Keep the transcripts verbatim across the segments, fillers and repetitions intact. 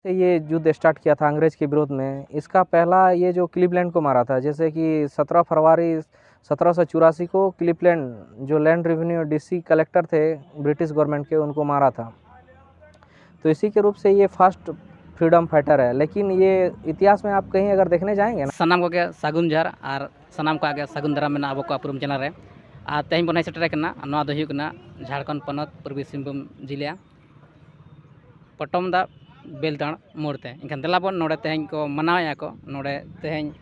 ये युद्ध स्टार्ट किया था अंग्रेज के विरोध में, इसका पहला ये जो क्लीवलैंड को मारा था, जैसे कि सत्रह फरवरी सत्रह सौ चौरासी को क्लीवलैंड जो लैंड रेवेन्यू डीसी कलेक्टर थे ब्रिटिश गवर्नमेंट के, उनको मारा था। तो इसी के रूप से ये फर्स्ट फ्रीडम फाइटर है। लेकिन ये इतिहास में आप कहीं अगर देखने जाएंगे ना, ᱥᱟᱱᱟᱢ ᱠᱚᱜᱮ ᱥᱟᱹᱜᱩᱱ ᱡᱚᱦᱟᱨ ᱟᱨ ᱥᱟᱱᱟᱢ ᱠᱚᱣᱟᱜ ᱜᱮ ᱥᱟᱹᱜᱩᱱ ᱫᱟᱨᱟᱢ ᱢᱮᱱᱟᱜᱼᱟ ᱟᱵᱚ ᱠᱚᱣᱟᱜ ᱩᱯᱨᱩᱢ ᱪᱮᱱᱮᱞ ᱨᱮ᱾ ᱟᱨ ᱛᱮᱦᱮᱧ ᱵᱚᱱ ᱦᱮᱡ ᱥᱮᱴᱮᱨ ᱟᱠᱟᱱᱟ, ᱱᱚᱣᱟ ᱫᱚ ᱦᱩᱭᱩᱜ ᱠᱟᱱᱟ ᱡᱷᱟᱲᱠᱷᱚᱸᱰ ᱯᱚᱱᱚᱛ ᱯᱩᱨᱵᱤ ᱥᱤᱝᱵᱷᱩᱢ ᱡᱤᱞᱟ ᱯᱚᱴᱚᱢᱫᱟ ᱵᱮᱞᱫᱟᱬ ᱢᱳᱲ ᱛᱮ᱾ ᱮᱱᱠᱷᱟᱱ ᱫᱮᱞᱟ ᱵᱚᱱ, ᱱᱚᱰᱮ ᱛᱮᱦᱮᱧ ᱠᱚ ᱢᱟᱱᱟᱣᱮᱫᱼᱟ ᱠᱚ, ᱱᱚᱰᱮ ᱛᱮᱦᱮᱧ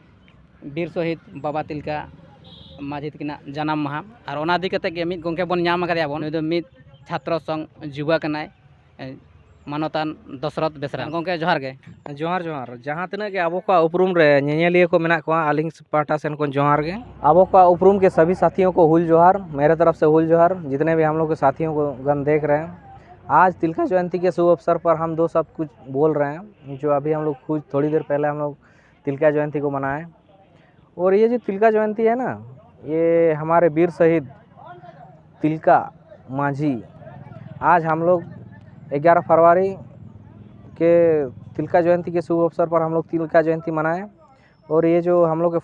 ᱵᱤᱨ ᱥᱚᱦᱤᱫ ᱵᱟᱵᱟ ᱛᱤᱞᱠᱟ ᱢᱟᱹᱡᱷᱤ ᱛᱟᱹᱠᱤᱱᱟᱜ ᱡᱟᱱᱟᱢ ᱢᱟᱦᱟ᱾ ᱟᱨ ᱚᱱᱟ ᱤᱫᱤ ᱠᱟᱛᱮ ᱜᱮ ᱢᱤᱫ ᱜᱚᱢᱠᱮ ᱵᱚᱱ ᱧᱟᱢ ᱟᱠᱟᱫᱮᱭᱟ ᱵᱚᱱ, ᱱᱩᱭ ᱫᱚ ᱢᱤᱫ ᱪᱷᱟᱛᱨᱚ ᱥᱚᱝ ᱡᱩᱵᱟ ᱠᱟᱱᱟᱭ, ᱮ, ᱢᱟᱱᱚᱛᱟᱱ ᱫᱚᱥᱨᱚᱛ ᱵᱮᱥᱨᱟ᱾ ᱜᱚᱢᱠᱮ ᱡᱚᱦᱟᱨ ᱜᱮ᱾ ᱡᱚᱦᱟᱨ ᱡᱚᱦᱟᱨ᱾ ᱡᱟᱦᱟᱸ ᱛᱤᱱᱟᱹᱜ ᱜᱮ ᱟᱵᱚ ᱠᱚᱣᱟᱜ ᱩᱯᱨᱩᱢ ᱨᱮ ᱧᱮᱧᱮᱞᱤᱭᱟᱹ ᱠᱚ ᱢᱮᱱᱟᱜ ᱠᱚᱣᱟ, ᱟᱹᱞᱤᱧ ᱯᱟᱦᱴᱟ ᱥᱮᱱ ᱠᱷᱚᱱ ᱡᱚᱦᱟᱨ ᱜᱮ᱾ ᱟᱵᱚ ᱠᱚᱣᱟᱜ ᱩᱯᱨᱩᱢ ᱜᱮ ᱥᱟᱵᱷᱤ ᱥᱟᱛᱷᱤᱭᱚ ᱠᱚ ᱦᱩᱞ ᱡᱚᱦᱟᱨ, ᱢᱮᱨᱮ ᱛᱚᱨᱚᱯ ᱥᱮ ᱦᱩᱞ ᱡᱚᱦᱟᱨ, ᱡᱤᱛᱱᱮ ᱵᱷᱤ ᱦᱟᱢ ᱞᱳᱜ ᱠᱮ ᱥᱟᱛᱷᱤᱭᱚ ᱠᱚ ᱜᱟᱱ ᱫᱮᱠᱷ ᱨᱮ ᱦᱮᱸ᱾ ᱟᱡ ᱛᱤᱞᱠᱟ ᱡᱚᱭᱚᱱᱛᱤ ᱠᱮ ᱥᱩᱵᱷ ᱚᱵᱥᱚᱨ ᱯᱟᱨ ᱦᱟᱢ ᱫᱚ ᱥᱟᱵ ᱠᱩᱪ ᱵᱳᱞ ᱨᱮ ᱦᱮᱸ, ᱡᱳ ᱟᱵᱷᱤ ᱦᱟᱢ ᱞᱳᱜ ᱠᱩᱪ ᱛᱷᱚᱲᱤ ᱫᱮᱨ ᱯᱮᱦᱞᱮ ᱦᱟᱢ ᱞᱳᱜ ᱛᱤᱞᱠᱟ ᱡᱚᱭᱚᱱᱛᱤ ᱠᱚ ᱢᱟᱱᱟᱣᱮ᱾ ᱚᱨ ᱭᱮ ᱡᱳ ᱛᱤᱞᱠᱟ ᱡᱚᱭᱚᱱᱛᱤ ᱦᱮᱸ ᱱᱟ, ᱭᱮ ᱦᱟᱢᱟᱨᱮ ᱵᱤᱨ ᱥᱚᱦᱤᱫ ᱛᱤᱞᱠᱟ ᱢᱟᱹᱡᱷᱤ, ᱟᱡ ᱦᱟᱢ ᱞᱳᱜ ᱮᱜᱟᱨᱚ ᱯᱷᱟᱨᱣᱟᱨᱤ ᱠᱮ ᱛᱤᱞᱠᱟ ᱡᱚᱭᱚᱱᱛᱤ ᱠᱮ ᱥᱩᱵᱷ ᱚᱵᱥᱚᱨ ᱯᱟᱨ ᱦᱟᱢ ᱞᱳᱜ ᱛᱤᱞᱠᱟ ᱡᱚᱭᱚᱱᱛᱤ ᱢᱟᱱᱟᱣᱮ᱾ ᱚᱨ ᱭᱮ ᱡᱳ ᱦᱟᱢ ᱞᱳᱜ ᱠᱮ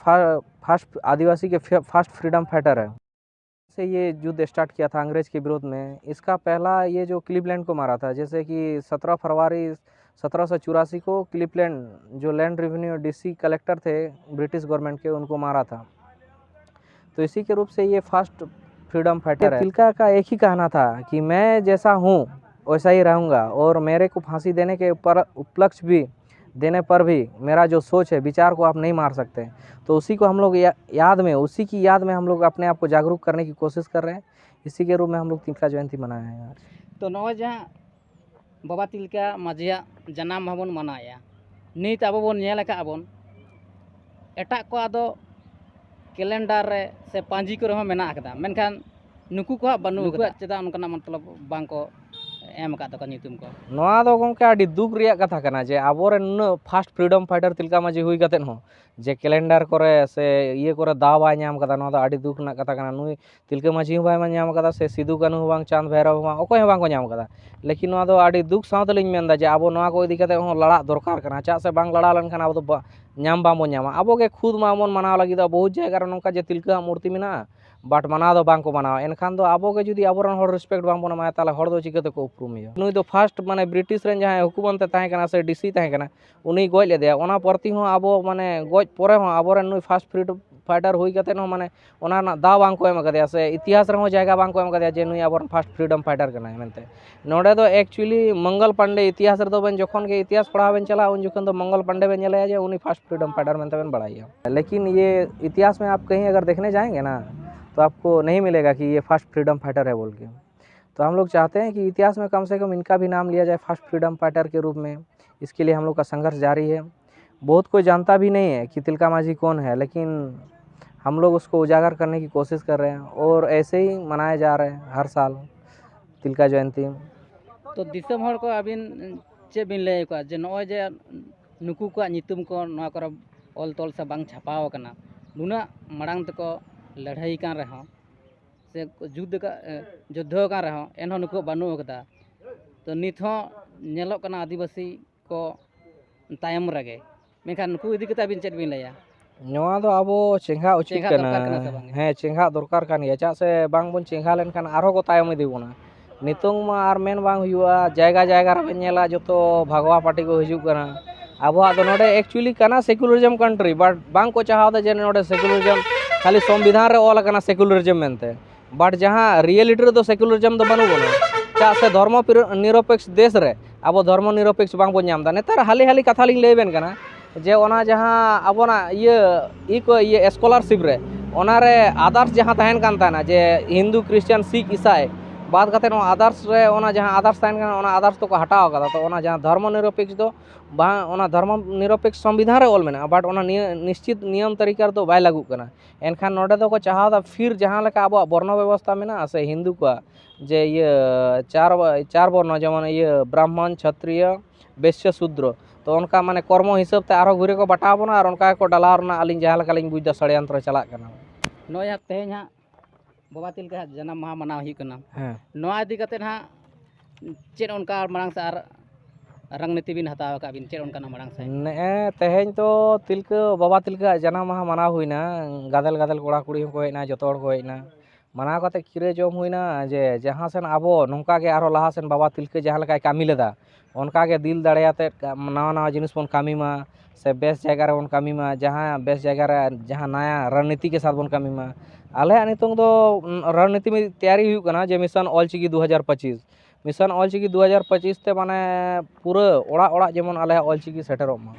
ᱯᱷᱟᱥᱴ ᱟᱫᱤᱵᱟᱥᱤ ᱠᱮ ᱯᱷᱟᱥᱴ ᱯᱷᱨᱤᱰᱚᱢ ᱯᱷᱟᱭᱴᱟᱨ ᱦᱮᱸ, ᱥᱮ ᱭᱮ ᱡᱩᱫᱽᱫᱷ ᱮᱥᱴᱟᱨᱴ ᱠᱤᱭᱟ ᱛᱷᱟ ᱟᱝᱜᱽᱨᱮᱡᱽ ᱠᱮ ᱵᱤᱨᱩᱫᱽ ᱢᱮ᱾ ᱤᱥᱠᱟ ᱯᱮᱦᱞᱟ ᱭᱮ ᱡᱳ ᱠᱞᱤᱵᱞᱮᱱᱰ ᱠᱳ ᱢᱟᱨᱟ ᱛᱷᱟ, ᱡᱮᱥᱮ ᱠᱤ ᱥᱚᱛᱨᱚ ᱯᱷᱟᱨᱣᱟᱨᱤ ᱥᱚᱛᱨᱚ ᱥᱚ ᱪᱩᱨᱟᱥᱤ ᱠᱳ ᱠᱞᱤᱵᱞᱮᱱᱰ ᱡᱳ ᱞᱮᱱᱰ ᱨᱮᱵᱷᱮᱱᱭᱩ ᱰᱤᱥᱤ ᱠᱟᱞᱮᱠᱴᱟᱨ ᱛᱷᱮ ᱵᱨᱤᱴᱤᱥ ᱜᱚᱨᱢᱮᱱᱴ ᱠᱮ, ᱩᱱᱠᱳ ᱢᱟᱨᱟ ᱛᱷᱟ᱾ ᱛᱳ ᱤᱥᱤ ᱠᱮ ᱨᱩᱯ ᱥᱮ ᱭᱮ ᱯᱷᱟᱥᱴ ᱯᱷᱨᱤᱰᱚᱢ ᱯᱷᱟᱭᱴᱟᱨ ᱦᱮᱸ᱾ ᱛᱤᱞᱠᱟ ᱠᱟ ᱮᱠ ᱦᱤ ᱠᱟᱦᱱᱟ ᱛᱷᱟ ᱠᱤ ᱢᱮ ᱡᱮᱥᱟ ᱦᱩ ᱚᱭᱥᱟ ᱦᱤ ᱨᱟᱦᱩᱝᱜᱟ ᱚᱨ ᱢᱮᱨᱮ ᱠᱳ ᱯᱷᱟᱸᱥᱤ ᱫᱮᱱᱮ ᱠᱮ ᱩᱯᱞᱟᱠᱥ ᱵᱷᱤ ᱫᱮᱱᱮ ᱯᱟᱨ ᱵᱷᱤ ᱢᱮᱨᱟ ᱡᱳ ᱥᱳᱪ ᱦᱮ ᱵᱤᱪᱟᱨ ᱠᱳ ᱟᱯ ᱱᱟᱦᱤ ᱢᱟᱨ ᱥᱟᱠᱛᱮ᱾ ᱛᱳ ᱩᱥᱤ ᱠᱳ ᱦᱟᱢ ᱞᱳᱜ ᱭᱟᱫᱽ ᱢᱮ ᱩᱥᱤ ᱠᱤ ᱭᱟᱫᱽ ᱢᱮ ᱦᱟᱢ ᱞᱳᱜ ᱟᱯᱱᱮ ᱟᱯ ᱠᱳ ᱡᱟᱜᱽᱨᱩᱠ ᱠᱟᱨᱱᱮ ᱠᱤ ᱠᱳᱥᱤᱥ ᱠᱟᱨ ᱨᱮ ᱦᱮ᱾ ᱤᱥᱤ ᱠᱮ ᱨᱩᱯ ᱢᱮ ᱦᱟᱢ ᱞᱳᱜ ᱛᱤᱞᱠᱟ ᱡᱚᱭᱚᱱᱛᱤ ᱢᱟᱱᱟᱭᱮ ᱦᱮ᱾ ᱛᱳ ᱱᱚᱜᱼᱚᱭ ᱡᱟᱦᱟᱸ ᱵᱟᱵᱟ ᱛᱤᱞᱠᱟ ᱢᱟᱹᱡᱷᱤᱭᱟᱜ ᱡᱟᱱᱟᱢ ᱢᱟᱦᱟ ᱵᱚᱱ ᱢᱟᱱᱟᱣᱮᱫᱼᱟ, ᱱᱤᱛ ᱟᱵᱚ ᱵᱚᱱ ᱧᱮᱞ ᱟᱠᱟᱫ ᱟᱵᱚᱱ ᱮᱴᱟᱜ ᱠᱚᱣᱟᱜ ᱫᱚ ᱠᱮᱞᱮᱱᱰᱟᱨ ᱨᱮ ᱥᱮ ᱯᱟᱹᱧᱡᱤ ᱠᱚᱨᱮ ᱦᱚᱸ ᱢᱮᱱᱟᱜ ᱟᱠᱟᱫᱟ, ᱢᱮᱱᱠᱷᱟᱱ ᱱᱩᱠᱩ ᱠᱚᱣᱟᱜ ᱵᱟᱹᱱᱩᱜ ᱟᱠᱟᱫᱟ᱾ ᱪᱮᱫᱟᱜ ᱚᱱᱠᱟᱱᱟᱜ ᱢᱚᱛᱞᱚᱵ ᱵᱟᱝ ᱠᱚ ᱮᱢ ᱟᱠᱟᱫ ᱛᱟᱠᱚᱣᱟ ᱧᱩᱛᱩᱢ ᱠᱚ᱾ ᱱᱚᱣᱟ ᱫᱚ ᱜᱚᱢᱠᱮ ᱟᱹᱰᱤ ᱫᱩᱠ ᱨᱮᱭᱟᱜ ᱠᱟᱛᱷᱟ ᱠᱟᱱᱟ ᱡᱮ ᱟᱵᱚᱨᱮᱱ ᱱᱩᱱᱟᱹᱜ first freedom fighter ᱛᱤᱞᱠᱟ ᱢᱟᱹᱡᱷᱤ ᱦᱩᱭ ᱠᱟᱛᱮᱫ ᱦᱚᱸ ᱡᱮ calendar ᱠᱚᱨᱮ ᱥᱮ ᱤᱭᱟᱹ ᱠᱚᱨᱮ ᱫᱟᱣ ᱵᱟᱭ ᱧᱟᱢ ᱠᱟᱫᱟ, ᱱᱚᱣᱟ ᱫᱚ ᱟᱹᱰᱤ ᱫᱩᱠ ᱨᱮᱱᱟᱜ ᱠᱟᱛᱷᱟ ᱠᱟᱱᱟ᱾ ᱱᱩᱭ ᱛᱤᱞᱠᱟᱹ ᱢᱟᱹᱡᱷᱤ ᱦᱚᱸ ᱵᱟᱭ ᱧᱟᱢ ᱠᱟᱫᱟ, ᱥᱮ ᱥᱤᱫᱩ ᱠᱟᱹᱱᱦᱩ ᱦᱚᱸ ᱵᱟᱝ, ᱪᱟᱸᱫᱽ ᱵᱷᱟᱭᱨᱚᱵ ᱦᱚᱸ ᱵᱟᱝ, ᱚᱠᱚᱭ ᱦᱚᱸ ᱵᱟᱝ ᱠᱚ ᱧᱟᱢ ᱠᱟᱫᱟ᱾ ᱞᱮᱠᱤᱱ ᱱᱚᱣᱟ ᱫᱚ ᱟᱹᱰᱤ ᱫᱩᱠ ᱥᱟᱶ ᱛᱮᱞᱤᱧ ᱢᱮᱱᱫᱟ ᱡᱮ ᱟᱵᱚ ᱱᱚᱣᱟ ᱠᱚ ᱤᱫᱤ ᱠᱟᱛᱮ ᱦᱚᱸ ᱞᱟᱲᱟᱜ ᱫᱚᱨᱠᱟᱨ ᱠᱟᱱᱟ᱾ ᱪᱮᱫᱟᱜ ᱥᱮ ᱵᱟᱝ ᱞᱟᱲᱟ ᱞᱮᱱᱠᱷᱟᱱ ᱟᱵᱚ ᱫᱚ ᱵᱟ-, ᱧᱟᱢ ᱵᱟᱝᱵᱚᱱ ᱧᱟᱢᱟ᱾ ᱟᱵᱚ ᱜᱮ ᱠᱷᱩᱫ ᱢᱟᱵᱚᱱ ᱢᱟᱱᱟᱣ ᱞᱟᱹᱜᱤᱫᱚᱜ ᱵᱚᱦᱩᱛ ᱡᱟᱭᱜᱟ ᱨᱮ ᱱᱚᱝᱠᱟ ᱡᱮ ᱛᱤᱞᱠᱟᱹᱣᱟᱜ ᱢᱩᱨᱛᱤ ᱢᱮᱱᱟᱜᱼᱟ, but ᱢᱟᱱᱟᱣ ᱫᱚ ᱵᱟᱝ ᱠᱚ ᱢᱟᱱᱟᱣᱟ᱾ ᱮᱱᱠᱷᱟᱱ ᱫᱚ ᱟᱵᱚ ᱜᱮ ᱡᱩᱫᱤ ᱟᱵᱚᱨᱮᱱ ᱦᱚᱲ respect ᱵᱟᱝ ᱵᱚᱱ ᱮᱢᱟᱭᱟ, ᱛᱟᱦᱚᱞᱮ ᱦᱚᱲ ᱫᱚ ᱪᱤᱠᱟᱹ ᱛᱮᱠᱚ ᱩᱯᱨᱩᱢᱮᱭᱟ? ᱱᱩᱭ ᱫᱚ first ᱢᱟᱱᱮ British ᱨᱮᱱ ᱡᱟᱦᱟᱸᱭ ᱦᱩᱠᱩᱢᱟᱱᱛᱮ ᱛᱟᱦᱮᱸ ᱠᱟᱱᱟ ᱥᱮ D C ᱛᱟᱦᱮᱸ ᱠᱟᱱᱟ, ᱩᱱᱤᱭ ᱜᱚᱡ ᱞᱮᱫᱮᱭᱟ᱾ ᱚᱱᱟ ᱯᱨᱚᱛᱤ ᱦᱚᱸ ᱟᱵᱚ ᱢᱟᱱᱮ ᱜᱚᱡ ᱯᱚᱨᱮ ᱦᱚᱸ ᱟᱵᱚᱨᱮᱱ ᱱᱩᱭ first freedom fighter ᱦᱩᱭ ᱠᱟᱛᱮᱫ ᱦᱚᱸ ᱢᱟᱱᱮ ᱚᱱᱟ ᱨᱮᱱᱟᱜ ᱫᱟᱣ ᱵᱟᱝ ᱠᱚ ᱮᱢ ᱟᱠᱟᱫᱮᱭᱟ ᱥᱮ ᱤᱛᱤᱦᱟᱥ ᱨᱮᱦᱚᱸ ᱡᱟᱭᱜᱟ ᱵᱟᱝ ᱠᱚ ᱮᱢ ᱟᱠᱟᱫᱮᱭᱟ ᱡᱮ ᱱᱩᱭ ᱟᱵᱚᱨᱮᱱ first freedom fighter ᱠᱟᱱᱟᱭ ᱢᱮᱱᱛᱮ᱾ ᱱᱚᱰᱮ ᱫᱚ actually ᱢᱚᱝᱜᱚᱞ ᱯᱟᱱᱰᱮ ᱤᱛᱤᱦᱟᱥ ᱨᱮᱫᱚ ᱵᱮᱱ ᱡᱚᱠᱷᱚᱱ ᱜᱮ ᱤᱛᱤᱦᱟᱥ ᱯᱟᱲᱦᱟᱣ ᱵᱮᱱ ᱪᱟᱞᱟᱜᱼᱟ, ᱩᱱ ᱡᱚᱠᱷᱚᱱ ᱫᱚ ᱢᱚᱝᱜᱚᱞ ᱯᱟᱱᱰᱮ ᱵᱮᱱ ᱧᱮᱞᱮᱭᱟ ᱡᱮ ᱩᱱᱤ first freedom fighter ᱢᱮᱱᱛᱮ ᱵᱮᱱ ᱵᱟᱲᱟᱭᱮᱭᱟ᱾ लेकिन ये इतिहास में आप कहीं अगर देखने जाएंगे ना, तो आपको नहीं मिलेगा कि ये first freedom fighter है बोल के। तो हम लोग चाहते हैं कि इतिहास में कम से कम इनका भी नाम लिया जाए first freedom fighter के रूप में। इसके लिए हम लोग का संघर्ष जारी है। बहुत कोई जानता भी नहीं है कि तिलका माझी कौन है, लेकिन हम लोग उसको उजागर करने की कोशिश कर रहे हैं और ऐसे ही मनाया जा रहा है हर साल तिलका जयंती। ᱛᱚ ᱫᱤᱥᱚᱢ ᱦᱚᱲ ᱠᱚ ᱟᱹᱵᱤᱱ ᱪᱮᱫ ᱵᱤᱱ ᱞᱟᱹᱭ ᱟᱠᱚᱣᱟ ᱡᱮ ᱱᱚᱜᱼᱚᱭ ᱡᱮ ᱱᱩᱠᱩ ᱠᱚᱣᱟᱜ ᱧᱩᱛᱩᱢ ᱠᱚ ᱱᱚᱣᱟ ᱠᱚᱨᱮ ᱚᱞ ᱛᱚᱞ ᱥᱮ ᱵᱟᱝ ᱪᱷᱟᱯᱟᱣ ᱟᱠᱟᱱᱟ, ᱱᱩᱱᱟᱹᱜ ᱢᱟᱲᱟᱝ ᱛᱮᱠᱚ ᱞᱟᱹᱲᱦᱟᱹᱭ ᱠᱟᱱ ᱨᱮᱦᱚᱸ ᱥᱮ ᱡᱩᱫᱽᱫᱷ ᱟᱠᱟᱫ, ᱮ, ᱡᱩᱫᱽᱫᱷᱚ ᱟᱠᱟᱱ ᱨᱮᱦᱚᱸ ᱮᱱᱦᱚᱸ ᱱᱩᱠᱩᱣᱟᱜ ᱵᱟᱹᱱᱩᱜ ᱟᱠᱟᱫᱟ᱾ ᱛᱚ ᱱᱤᱛ ᱦᱚᱸ ᱧᱮᱞᱚᱜ ᱠᱟᱱᱟ ᱟᱹᱫᱤᱵᱟᱹᱥᱤ ᱠᱚ ᱛᱟᱭᱚᱢ ᱨᱮᱜᱮ᱾ ᱢᱮᱱᱠᱷᱟᱱ ᱱᱩᱠᱩ ᱤᱫᱤ ᱠᱟᱛᱮ ᱟᱹᱵᱤᱱ ᱪᱮᱫ ᱵᱤᱱ ᱞᱟᱹᱭᱟ? ᱱᱚᱣᱟ ᱫᱚ ᱟᱵᱚ ᱪᱮᱸᱜᱷᱟᱜ ᱩᱪᱤᱛ ᱪᱮᱸᱜᱷᱟᱜ ᱠᱟᱱᱟ᱾ ᱫᱚᱨᱠᱟᱨ ᱠᱟᱱᱟ ᱥᱮ ᱵᱟᱝ? ᱦᱮᱸ, ᱪᱮᱸᱜᱷᱟᱜ ᱫᱚᱨᱠᱟᱨ ᱠᱟᱱ ᱜᱮᱭᱟ᱾ ᱪᱮᱫᱟᱜ ᱥᱮ ᱵᱟᱝ ᱵᱚᱱ ᱪᱮᱸᱜᱷᱟ ᱞᱮᱱᱠᱷᱟᱱ ᱟᱨᱦᱚᱸ ᱠᱚ ᱛᱟᱭᱚᱢ ᱤᱫᱤ ᱵᱚᱱᱟ᱾ ᱱᱤᱛᱚᱝ ᱢᱟ ᱟᱨ ᱢᱮᱱ ᱵᱟᱝ ᱦᱩᱭᱩᱜᱼᱟ, ᱡᱟᱭᱜᱟ ᱡᱟᱭᱜᱟ ᱨᱮᱵᱮᱱ ᱧᱮᱞᱟ ᱡᱚᱛᱚ ᱵᱷᱟᱜᱽᱣᱟ ᱯᱟᱨᱴᱤ ᱠᱚ ᱦᱤᱡᱩᱜ ᱠᱟᱱᱟ᱾ ᱟᱵᱚᱣᱟᱜ ᱫᱚ ᱱᱚᱰᱮ actually ᱠᱟᱱᱟ secularism country, but ᱵᱟᱝ ᱠᱚ ᱪᱟᱦᱟᱣ ᱮᱫᱟ ᱡᱮ ᱱᱚᱰᱮ secularism ᱠᱷᱟᱹᱞᱤ ᱥᱚᱝᱵᱤᱫᱷᱟᱱ ᱨᱮ ᱚᱞ ᱟᱠᱟᱱᱟ secularism ᱢᱮᱱᱛᱮ, but ᱡᱟᱦᱟᱸ reality ᱨᱮᱫᱚ secularism ᱫᱚ ᱵᱟᱹᱱᱩᱜ ᱵᱚᱱᱟ᱾ ᱪᱮᱫᱟᱜ ᱥᱮ ᱫᱷᱚᱨᱢᱚ ᱯᱤᱨᱚ-, ᱱᱤᱨᱚᱯᱮᱠᱥ ᱫᱮᱥ ᱨᱮ ᱟᱵᱚ ᱫᱷᱚᱨᱢᱚ ᱱᱤᱨᱚᱯᱮᱠᱥ ᱵᱟᱝ ᱵᱚᱱ ᱧᱟᱢ ᱮᱫᱟ᱾ ᱱᱮᱛᱟᱨ ᱦᱟᱹᱞᱤ ᱦᱟᱹᱞᱤ ᱠᱟᱛᱷᱟ ᱞᱤᱧ ᱞᱟᱹᱭ ᱟᱵᱮᱱ ᱠᱟᱱᱟ ᱡᱮ ᱚᱱᱟ ᱡᱟᱦᱟᱸ ᱟᱵᱚᱱᱟᱜ ᱤᱭᱟᱹ ᱤ ᱠᱚ ᱤᱭᱟᱹ scholarship ᱨᱮ, ᱚᱱᱟᱨᱮ others ᱡᱟᱦᱟᱸ ᱛᱟᱦᱮᱱ ᱠᱟᱱ ᱛᱟᱦᱮᱱᱟ ᱡᱮ ᱦᱤᱱᱫᱩ, ᱠᱷᱨᱤᱥᱪᱟᱱ, ᱥᱤᱠᱷ, ᱤᱥᱟᱭ, ᱵᱟᱫ ᱠᱟᱛᱮ ᱱᱚᱣᱟ ᱟᱫᱟᱨᱥ ᱨᱮ, ᱚᱱᱟ ᱡᱟᱦᱟᱸ ᱟᱫᱟᱨᱥ ᱛᱟᱦᱮᱱ ᱠᱟᱱᱟ, ᱚᱱᱟ ᱟᱫᱟᱨᱥ ᱫᱚᱠᱚ ᱦᱟᱴᱟᱣ ᱠᱟᱫᱟ᱾ ᱛᱚ ᱚᱱᱟ ᱡᱟᱦᱟᱸ ᱫᱷᱚᱨᱢᱚ ᱱᱤᱨᱚᱯᱮᱠᱥ ᱫᱚ ᱵᱟᱝ, ᱚᱱᱟ ᱫᱷᱚᱨᱢᱚ ᱱᱤᱨᱚᱯᱮᱠᱥ ᱥᱚᱝᱵᱤᱫᱷᱟᱱ ᱨᱮ ᱚᱞ ᱢᱮᱱᱟᱜᱼᱟ, ᱵᱟᱴ ᱚᱱᱟ ᱱᱤᱭᱟᱹ ᱱᱤᱥᱪᱤᱛ ᱱᱤᱭᱚᱢ ᱛᱟᱹᱨᱤᱠᱟ ᱨᱮᱫᱚ ᱵᱟᱭ ᱞᱟᱹᱜᱩᱜ ᱠᱟᱱᱟ᱾ ᱮᱱᱠᱷᱟᱱ ᱱᱚᱰᱮ ᱫᱚᱠᱚ ᱪᱟᱦᱟᱣ ᱫᱟ ᱯᱷᱤᱨ ᱡᱟᱦᱟᱸ ᱞᱮᱠᱟ ᱟᱵᱚᱣᱟᱜ ᱵᱚᱨᱱᱚ ᱵᱮᱵᱚᱥᱛᱷᱟ ᱢᱮᱱᱟᱜᱼᱟ ᱥᱮ ᱦᱤᱱᱫᱩ ᱠᱚᱣᱟᱜ, ᱡᱮ ᱤᱭᱟᱹ ᱪᱟᱨ ᱪᱟᱨ ᱵᱚᱨᱱᱚ, ᱡᱮᱢᱚᱱ ᱤᱭᱟᱹ ᱵᱨᱟᱦᱢᱚᱱ, ᱪᱷᱚᱛᱨᱤᱭᱚ, ᱵᱮᱥᱭᱚ, ᱥᱩᱫᱨᱚ᱾ ᱛᱚ ᱚᱱᱠᱟ ᱢᱟᱱᱮ ᱠᱚᱨᱢᱚ ᱦᱤᱥᱟᱹᱵ ᱛᱮ ᱟᱨᱦᱚᱸ ᱜᱷᱩᱨᱮ ᱠᱚ ᱵᱟᱴᱟᱣ ᱵᱚᱱᱟ ᱟᱨ ᱚᱱᱠᱟ ᱜᱮᱠᱚ ᱰᱟᱞᱟᱣ ᱨᱮᱱᱟᱜ ᱟᱹᱞᱤᱧ ᱡᱟᱦᱟᱸ ᱞᱮᱠᱟᱞᱤᱧ ᱵᱩᱡᱽ ᱮᱫᱟ ᱥᱚᱲᱭᱚᱱᱛᱨᱚ ᱪᱟᱞᱟᱜ ᱠᱟᱱᱟ᱾ ᱱᱚᱜᱼᱚᱭ ᱦᱟᱸᱜ ᱛᱮᱦᱮᱧ ᱦᱟᱸᱜ ᱵᱟᱵᱟ ᱛᱤᱞᱠᱟᱹ ᱦᱟᱸᱜ ᱡᱟᱱᱟᱢ ᱢᱟᱦᱟ ᱢᱟᱱᱟᱣ ᱦᱩᱭᱩᱜ ᱠᱟᱱᱟ᱾ ᱦᱮᱸ᱾ ᱱᱚᱣᱟ ᱤᱫᱤ ᱠᱟᱛᱮᱫ ᱦᱟᱸᱜ ᱪᱮᱫ ᱚᱱᱠᱟ ᱢᱟᱲᱟᱝ ᱥᱮᱫ ᱟᱨ ᱨᱚᱱᱱᱤᱛᱤ ᱵᱤᱱ ᱦᱟᱛᱟᱣ ᱟᱠᱟᱫ ᱵᱤᱱ, ᱪᱮᱫ ᱚᱱᱠᱟᱱᱟᱜ ᱢᱟᱲᱟᱝ ᱥᱮᱫ? ᱱᱮᱜᱼᱮ ᱛᱮᱦᱮᱧ ᱛᱚ ᱛᱤᱞᱠᱟᱹ, ᱵᱟᱵᱟ ᱛᱤᱞᱠᱟᱹᱣᱟᱜ ᱡᱟᱱᱟᱢ ᱢᱟᱦᱟ ᱢᱟᱱᱟᱣ ᱦᱩᱭᱱᱟ᱾ ᱜᱟᱫᱮᱞ ᱜᱟᱫᱮᱞ ᱠᱚᱲᱟ ᱠᱩᱲᱤ ᱦᱚᱸᱠᱚ ᱦᱮᱡ ᱮᱱᱟ, ᱡᱚᱛᱚ ᱦᱚᱲ ᱠᱚ ᱦᱮᱡ ᱮᱱᱟ᱾ ᱢᱟᱱᱟᱣ ᱠᱟᱛᱮ ᱠᱷᱤᱨᱟᱹ ᱡᱚᱢ ᱦᱩᱭᱱᱟ ᱡᱮ ᱡᱟᱦᱟᱸ ᱥᱮᱱ ᱟᱵᱚ ᱱᱚᱝᱠᱟ ᱜᱮ ᱟᱨᱦᱚᱸ ᱞᱟᱦᱟ ᱥᱮᱱ ᱵᱟᱵᱟ ᱛᱤᱞᱠᱟᱹ ᱡᱟᱦᱟᱸ ᱞᱮᱠᱟᱭ ᱠᱟᱹᱢᱤ ᱞᱮᱫᱟ, ᱚᱱᱠᱟ ᱜᱮ ᱫᱤᱞ ᱫᱟᱲᱮ ᱟᱛᱮᱫ ᱱᱟᱣᱟ ᱱᱟᱣᱟ ᱡᱤᱱᱤᱥ ᱵᱚᱱ ᱠᱟᱹᱢᱤ ᱢᱟ, ᱥᱮ ᱵᱮᱥ ᱡᱟᱭᱜᱟ ᱨᱮᱵᱚᱱ ᱠᱟᱹᱢᱤ ᱢᱟ, ᱡᱟᱦᱟᱸ ᱵᱮᱥ ᱡᱟᱭᱜᱟ ᱨᱮ ᱡᱟᱦᱟᱸ ᱱᱟᱭᱟ ᱨᱚᱱᱱᱤᱛᱤ ᱠᱮ ᱥᱟᱛᱷ ᱵᱚᱱ ᱠᱟᱹᱢᱤ ᱢᱟ᱾ ᱟᱞᱮᱭᱟᱜ ᱱᱤᱛᱚᱝ ᱫᱚ ᱨᱚᱱᱱᱤᱛᱤ ᱢᱤᱫ ᱛᱮᱭᱟᱨᱤ ᱦᱩᱭᱩᱜ ᱠᱟᱱᱟ ᱡᱮ ᱢᱤᱥᱚᱱ ᱚᱞᱪᱤᱠᱤ ᱫᱩ ᱦᱟᱡᱟᱨ ᱯᱚᱸᱪᱤᱥ, ᱢᱤᱥᱚᱱ ᱚᱞᱪᱤᱠᱤ ᱫᱩ ᱦᱟᱡᱟᱨ ᱯᱚᱸᱪᱤᱥ ᱛᱮ ᱢᱟᱱᱮ ᱯᱩᱨᱟᱹ ᱚᱲᱟᱜ ᱚᱲᱟᱜ ᱡᱮᱢᱚᱱ ᱟᱞᱮᱭᱟᱜ ᱚᱞᱪᱤᱠᱤ ᱥᱮᱴᱮᱨᱚᱜ ᱢᱟ᱾